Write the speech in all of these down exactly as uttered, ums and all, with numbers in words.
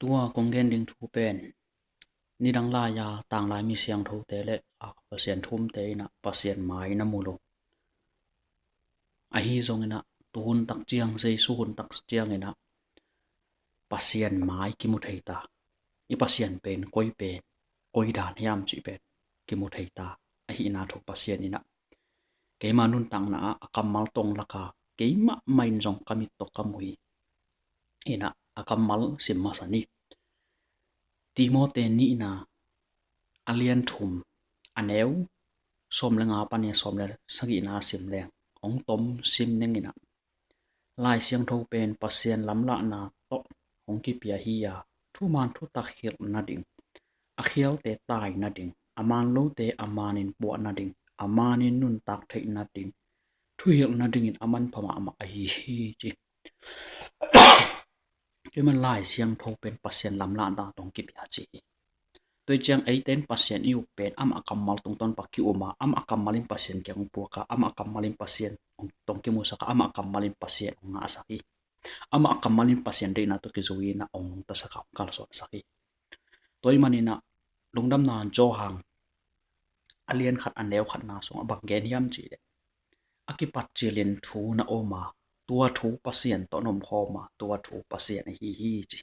Tua kong gen ding thu pen, nidang lai-a tanglai mi siangthote le a Pasian thumte in ah Pasian mai na mu lo. Ahi zongin ah tu hun tak ciang, Jesu hun tak ciangin ah Pasian mai kimu thei ta. I Pasian pen koi pen, koi dan hiam cih pen kimu thei ta. Ahihna thu Pasian in ah keima nuntakna ah a kammal tong laka keimah mah in zong ka mit tawh ka mu hi. In ah a kammal sim masa ni. Timote nihna a lian thum, a neu sawm le nga panin sawm le sagihna sim leng, hong tom sim ning in ah, Lai Siangtho pen Pasian lamlahna tawh hong kipia hi a, thuman thutak hilh nading, a khialte tai nading, a manlote a manin puah nading, a manin nuntak theih nading, thuhilh nadingin a manpha mahmah ahi hi ci. Keimah Lai Siangtho pen Pasian lamlahna tawh hong kipia ci hi. Tua hi ciang eite in Pasian i up pen amah kammal tungtawn pa ki-um a, amah kammal in Pasian kiang hong puak a, amah kammal in Pasian tawh hong kimusak a, amah kammal in Pasian hong ngahsak hi. Amah kammal in Pasian deihna tawh kizui in ah hong nungtasak a, hong kalsuansak hi. Tua ahih manin ah Lungdamna Johan a lian khat a neu khatna sungah bang gen hiam cih leh, a kipat cilin thu na om a, tua thu Pasian tawh na omkhawm a, tua thu Pasian ahi hi ci.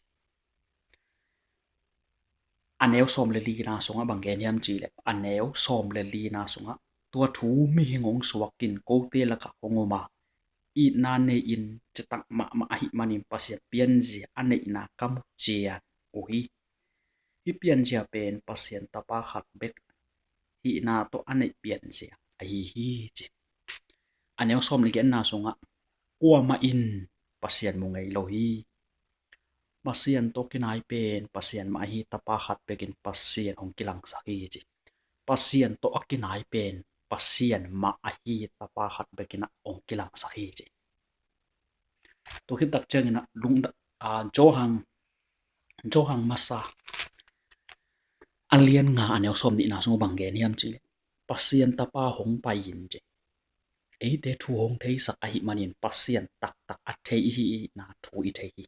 A neu sawm le lina sungah bang gen hiam cih leh, a neu sawm le lina sungah, tua thu mihing hong suakin kote lakah hong om a, itna nei-in citak mahmah ahih manin Pasian pianzia a neihna ka mu cian uh hi. Hih pianzia pen Pasian Tapa khat bek hihna tawh a neih pianzia ahi hi ci. A neu sawm le giatna sungah, kuamah in Pasian mu ngei lo hi. Pasian tawh kinai pen Pasian mah ahi, Tapa khat bekin Pasian hong kilangsak hi ci. Pasian tawh a kinai pen Pasian mah ahi, Tapa khat bekin ah hong kilangsak hi ci. Tua khit tak ciangin ah lungda-, a, Johan, Johan masa a lian nga a neu sawm nihna sung bang gen hiam cih leh, Pasian Tapa hong pai in ci. Eite thu hong theisak ahih manin Pasian taktak a thei i hihna thu i thei hi.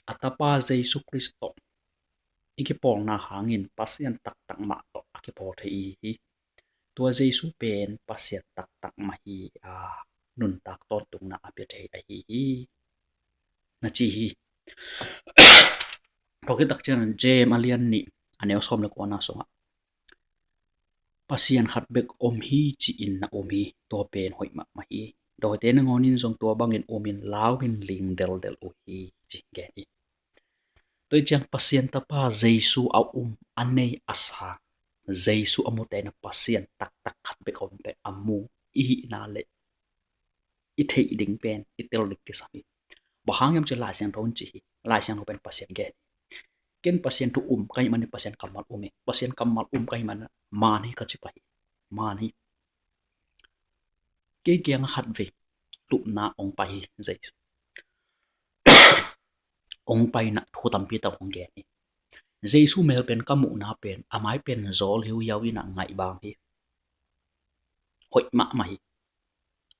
A Tapa Jesu Khrist tawh i kipawlna hangin Pasian taktak mah tawh a kipawl thei i hi hi. Tua Jesu pen Pasian taktak mah hi a, nuntak tawntungna a pia thei ahi hi, na ci hi. Tua khit tak ciangin James a lian nih a neu sawm le kuana sungah, Pasian khat bek om hi ci-in na um hi, tua pen hoih mahmah hi. Dawite nangawnin zong tua bangin umin lauin ling deldel uh hi ci gen hi. Tua hi ciang Pasian Tapa Jesu a um, a nei, a sang, Jesu a mute in ah Pasian taktak khat bek om pen a mu i hihna le i theih ding pen i tel ding kisam hi. Bang hang hiam cih leh Lai Siangtho in ci hi. Lai Siangtho pen Pasian gen hi. Ken Pasian thu um ka hih manin Pasian kammal um hi. Pasian kammal um ka hih manin man hi ka ci pah hi. Man hi. Kei kiangah khatvei lupna hong pai hi Jesu. Hong pai in ah thu tampi tak hong gen hi. Jesu mel pen ka muhna pen, a mai pen zawl hiuhiau in ah ngaih bang hi. Hoih mahmah hi.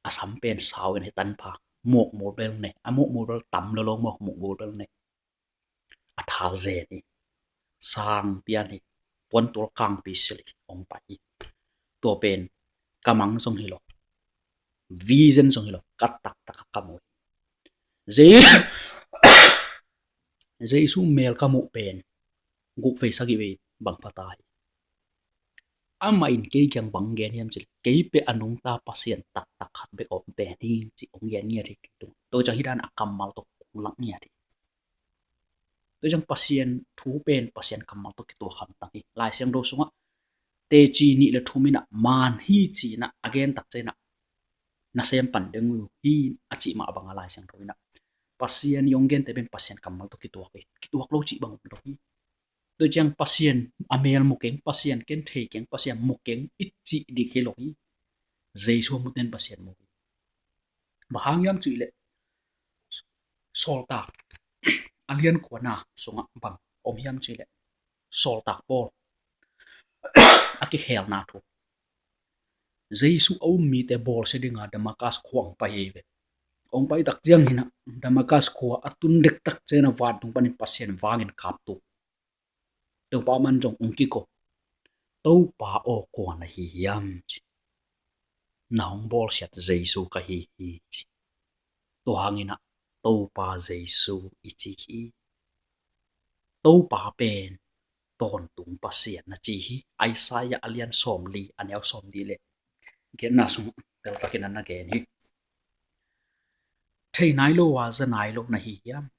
A sam pen sau in hi tanpha. Muk bulbel nei. A muk bulbel tam lolong maw, muk bulbel nei. A tha zen hi. Sang pian hi. Puantual kangpi sil hi. Hong pai hi. Tua pen ka mang zong hi lo, vision zong hi lo, ka taktak a ka mu hi. Je-, Jesu mel ka muh pen guk vei sagih vei bang pha ta hi. Amah in kei kiang bang gen hiam cih leh, kei pen a nungta Pasian taktak khat bek om pen hi ci hong gen ngiat hi. Tua ciang hih dan a kammal tawh hong lak ngiat hi. Tua ciang Pasian thu pen Pasian kammal tawh kituak hamtang hi. Lai Siangtho sungah teci nih le thum in ah man hi ci-in ah a gen tak ciangin ah nasem pan ding uh hi a cih mah bangin Lai Siangtho in ah Pasian i hong gente pen Pasian kammal tawh kituak hi. Kituak lo cih bang om lo hi. Tua ciang Pasian a mel mu keng, Pasian ken thei keng, Pasian mu keng i cih dik hi lo hi. Jesu a mute in Pasian mu hi. Bang hang hiam cih leh Sawltak a lian kuana sungah bang om hiam cih leh, Sawltak Paul a kikhelna thu, Jesu a um mite bawlsia dinga Damascus khua hong pai hi ve. Hong pai tak ciangin ah Damascus khua a tun dektak ciangin ah vantung panin Pasian vangin kaptu. Topa man zong hong kiko. Topa aw, kua na hi hiam ci. Na hong bawlsiat Jesu ka hi hi ci. Tua hangin ah Topa Jesu i ci hi. Topa pen tawntung Pasian na ci hi. Isaiah a lian sawmli a neu sawmli le genna sung teltakin a na gen hi. Thei nai lo a za nai lo na hi hiam?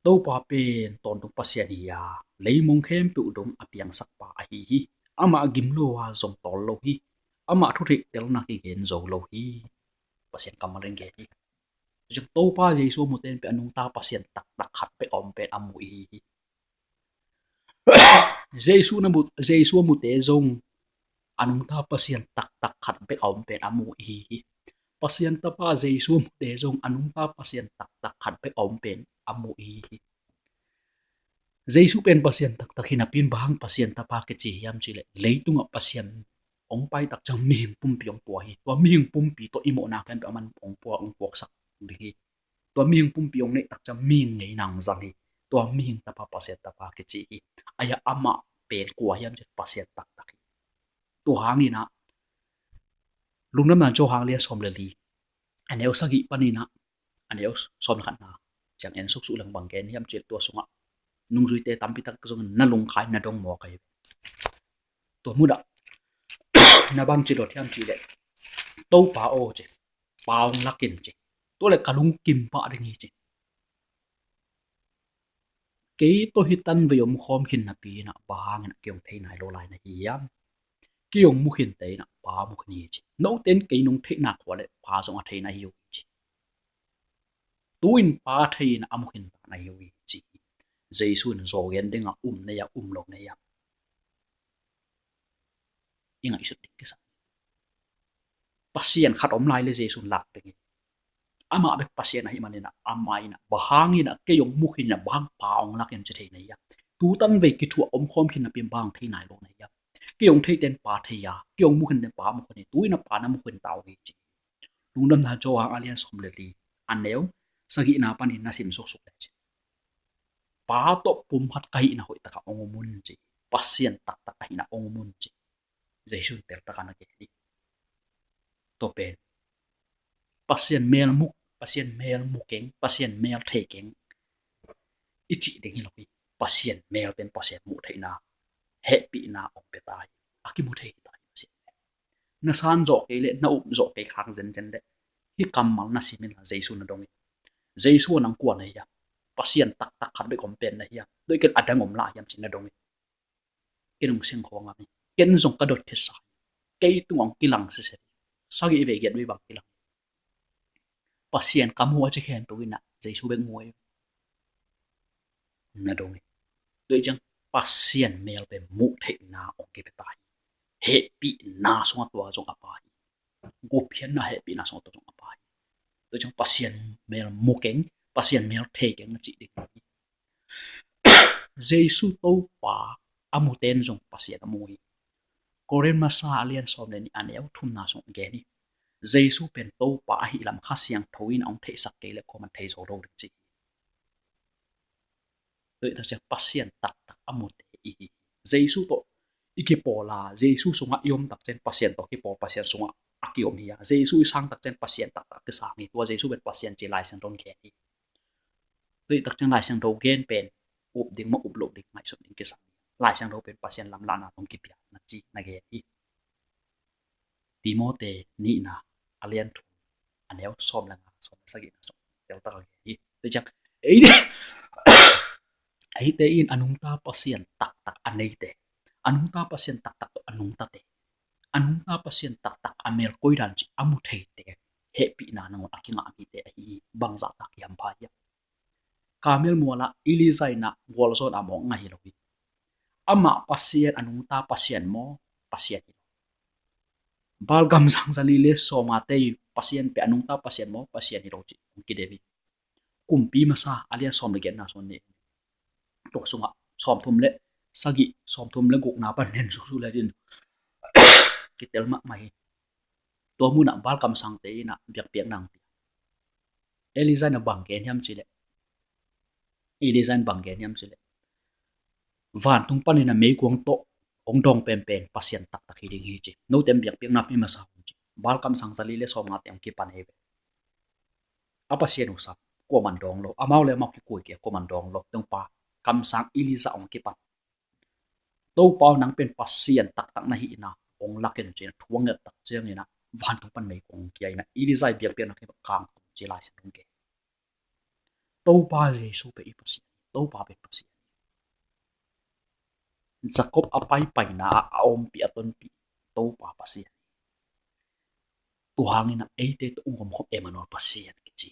Topa pen tawntung Pasian hi a, leimong khempeuh dong a piangsakpa ahi hi. Amah gim lo a zong tawl lo hi. Amah thutheih telna kigen zo lo hi. Pasian kammal in gen hi. Zong Topa Jesu mute in pen a nungta Pasian taktak khat bek a om pen a mu i hi hi. Jesu na mu, Jesu a mute zong a nungta Pasian taktak khat bek a om pen a mu i hi hi. Pasian tapa Jesu a mute zong a nungta Pasian taktak khat bek a om pen a mu i hi hi. Jesu pen Pasian taktak hi napi in bang hang Pasian tapa kici hiam cih leh leitungah Pasian hong pai tak ciang mihing pumpi hong pua hi. Tua mihing pumpi tawh i mawhna khempeuh aman hong pua, hong puaksak ding hi. Tua mihing pumpi hong neih tak ciang mihing ngeina hong zang hi. Tua mihing tapa Pasian tapa kici hi. Ahi a amah pen kua hiam cih leh Pasian taktak hi. Tua hangin ah Lungdamna Johan lian sawm le li a neu sagih panin ah a neu sawm le khatna ciang en suksuk leng bang gen hiam cih leh tua sungah nungzuite tampi tak zong na lungkham na dong mawk ahi. Tua mun ah na bang ci dot hiam cih leh Topa aw ci, Pa hong lak in ci. Tua leh ka lungkim pah ding hi ci. Kei tawh hih tanvei om khawm khin napi in ah bang hangin ah kei hong thei nai lo lai na hi hiam? Kei hong mu khinte in ah Pa mu khin hi ci. Note in kei nong theihna khua leh Pa zong a thei na hi uh hi ci. Tu-in Pa thei in ah a mu khin ta na hi uh hi ci. Jesu in zaw gen ding a, um na hia, um lo na hia, i ngaihsut ding kisam. Pasian khat om lai leh Jesu in lak ding hi. Amah bek Pasian ahih manin ah amah in ah bang hangin ah kei hong mu khin in ah bang hang Pa hong lak hiam ci thei na hiam? Tu tanvei kithuah om khawm khin napi in bang hang thei nai lo na hiam? Kei hong theite in Pa thei a, kei hong mu khinte in Pa mu khin hi. Tu-in ah Pa na mu khin ta uh hi ci. Lungdamna Johan a lian sawm le li a neu sagihna panin na sim suksuk leh ci. Pa tawh pumkhat ka hihna hoih takah hong um un ci. Pasian taktak ahihna hong um un ci. Jesu in teltak a na gen hi. Tua pen Pasian mel mu, Pasian mel mu keng, Pasian mel thei keng i cih ding hi lo hi. Pasian mel pen Pasian muh theihna, hehpihna hong pia ta hi. A kimu thei hi ta hi Pasian mel. Na san zawh kei leh, na up zawh kei khak zenzen leh hih kammal na sim in la Jesu na dong hi. Jesu nang kua na hiam? Pasian taktak khat bek om pen na hiam? Tua hi kei leh a dang om lai hiam ci na dong hi. Ken hong seng khawng a mi. Ken zong ka dot khit sa. Kei tungah hong kilang sese. Sagih vei giat vei bang kilang. Pasian ka mu a ci khempeuh in ah Jesu bek mu hi. Na dong hi. Tua hi ciang Pasian mel pen muh theihna hong kipia ta hi. Hehpihna sungah tua zong a pa hi. Gupkhiatna hehpihna sungah tua zong a pa hi. Tua hi ciang Pasian mel mu keng, Pasian mel thei keng na cih ding hi. Jesu Topa a mute in zong Pasian a mu hi. Korin masa a lian sawm le nih a neu thumna sung gen hi. Jesu pen Topa ahih lam Kha Siangtho in a hong theihsak kei leh khuaman thei zo lo ding ci hi. Tua hi tak ciang Pasian taktak a mute i hi. Jesu tawh i kipawl a, Jesu sungah i om tak ciang Pasian tawh kipawl, Pasian sungah a kiom hi a, Jesu i sang tak ciang Pasian taktak a kisang hi. Tua Jesu pen Pasian ci Lai Siangtho in gen hi. Tua hi tak ciang Lai Siangtho gen pen up ding maw, up loh ding ngaihsut ding kisam hi. Lai Siangtho pen Pasian lamlahna tawh kipia na ci na gen hi. Timote nihna a lian thum a neu sawm le nga, sawm le sagihna sung teltak a gen hi. Tua ciang eite, eite in a nungta Pasian taktak a neite, a nungta Pasian taktak tawh a nungtate, a nungta Pasian taktak a mel koidan cih a mu theite, hehpihna nangawn a kingah mite ahi hi. Bangzah tak kihampha hiam? Karmel mualah Elijah in ah gualzawhna mawk ngah hi lo hi. Amah Pasian, a nungta Pasian maw? Pasian hi lo. Baal kamsang zali le sawmngate Pasian pen a nungta Pasian maw? Pasian hi lo cih hong kidem hi. Kumpi Masa a lian sawm le giatna sung ni. Tua sungah sawmthum le sagih, sawmthum le gukna pan en suksuk le cin kitel mahmah hi. Tua munah Baal kamsangte in ah biakpiakna hong pia. Elijah in a bang gen hiam cih leh, Elijah in bang gen hiam cih leh, vantung panin a meikuang tawh hong dawng penpen Pasian taktak hi ding hi ci. Note in biakpiakna pia masa un ci. Baal kamsang zali le sawmngate hong kipan hi ve. A Pasian uh sam, kuaman dawng lo. Amau le amau kikuai kei a, kuaman dawng lo. Topa kamsang Elijah hong kipan. Topa aw, nang pen Pasian taktak na hihna hong lak in ci-in a thu a nget tak ciangin a vantung pan meikuang hong kia in a, Elijah i biakpiakna kei bang kang kum ci Lai Siangtho in gen. Topa Jesu pen i Pasian, Topa pen Pasian. Jacob a paipaina ah a ompih a tonpih Topa Pasian. Tua hangin a eite tawh hong omkhawm Emmanuel Pasian kici.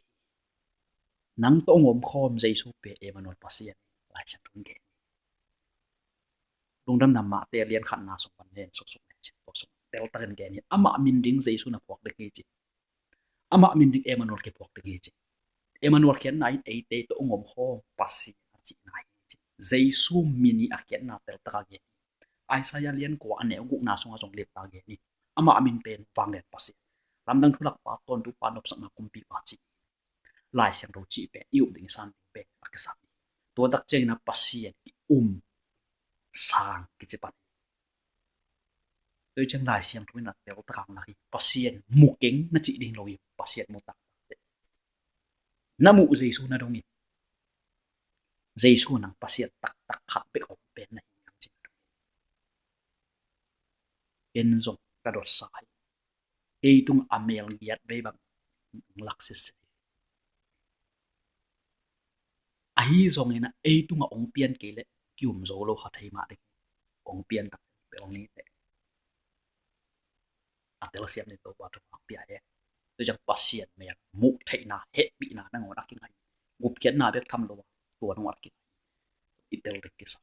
Nang tawh hong omkhawm Jesu pen Emmanuel Pasian, Lai Siangtho in gen. Lungdamna Mate lian khatna sung pan nen suksuk ne ci, tua sung teltak in gen hi. Amah min ding Jesu na phuak ding hi ci. Amah min ding Emmanuel kiphuak ding hi ci. Emmanuel khiatna in eite tawh hong omkhawm Pasian a cihna hi ci. Jesu min hi a khiatna teltak a gen hi. Isaiah lian kua a neu gukna sungah zong limtak a gen hi. Amah min pen vanglian Pasian, lamdang thulakpa, tawntung pa, nopsakna kumpipa ci. Lai Siangtho cih pen i up ding i san ding pen a kisam hi. Tua tak ciangin a Pasian i um sang kici pan hi. Tua ciang Lai Siangtho in a teltak a lak hi. Pasian mu keng na cih ding lo hi. Pasian mu taktak. Na muh Jesu na dong in, Jesu nang Pasian taktak khat bek om pen na hi nang ci na dong in. Ken zong ka dotsa hi. Ei tungah a mel giat vei bang lak sese. Ahi zongin a ei tungah hong pian kei leh ki-um zo lo kha thei mah ding. Hong pian tak tel ni teh. A telsiam ni Topa tungah hong pia hi. Tua ciang Pasian mel muh theihna, hehpihna nangawn a kingai. Gupkhiatna bek tham lo a, tua nangawn a kingai. I tel ding kisam.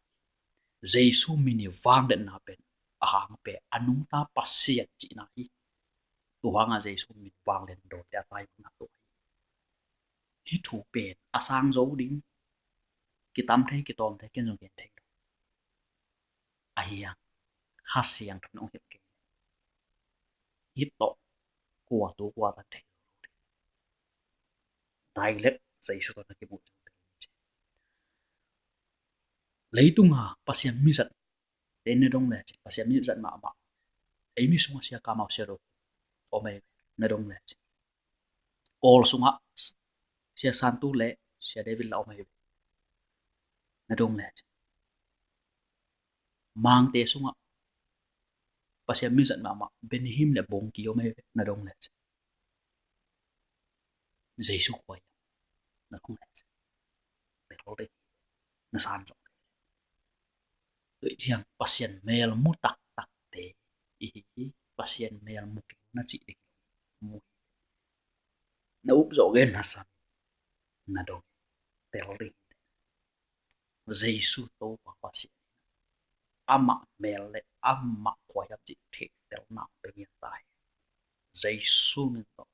Jesu min i vangliatna pen a hang pen a nungta Pasian cihna hi. Tua hangah Jesu min vanglian dawte a taimangna tua hi. Hih thu pen a sang zo ding, kitam thei, kitawm thei, ken zong gen thei lo. Ahi hang Kha Siangtho in hong hilh kei. Hih tawh kua tu kua tan thei lo. Direct Jesu tawh na kimuh ciang thei lo ci. Leitunga Pasian mizat te na dong le ci, Pasian mizat mahmah. Ei mi sungah Sia Kamau, Sia Do om ei ve, na dong le ci. Kawl sungah Sia Santu le Sia David la om ei ve, na dong le ci. Mangte sungah Pasian mizat mahmah Benny Hinn le Bawngki om ei ve, na dong le ci. Jesu kua hiam na dong le ci. Bel ding na san zong. Tua ciang Pasian mel mu taktakte i hi hi. Pasian mel mu keng na cih ding mu hi. Na up zawh gen na san na dong. Bel ding. Jesu Topa Pasian, amah mel le amah kua hiam cih theihtelna hong pia ngiat ta hen. Jesu min tawh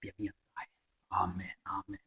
pia ngiat ta hen. Amen, amen.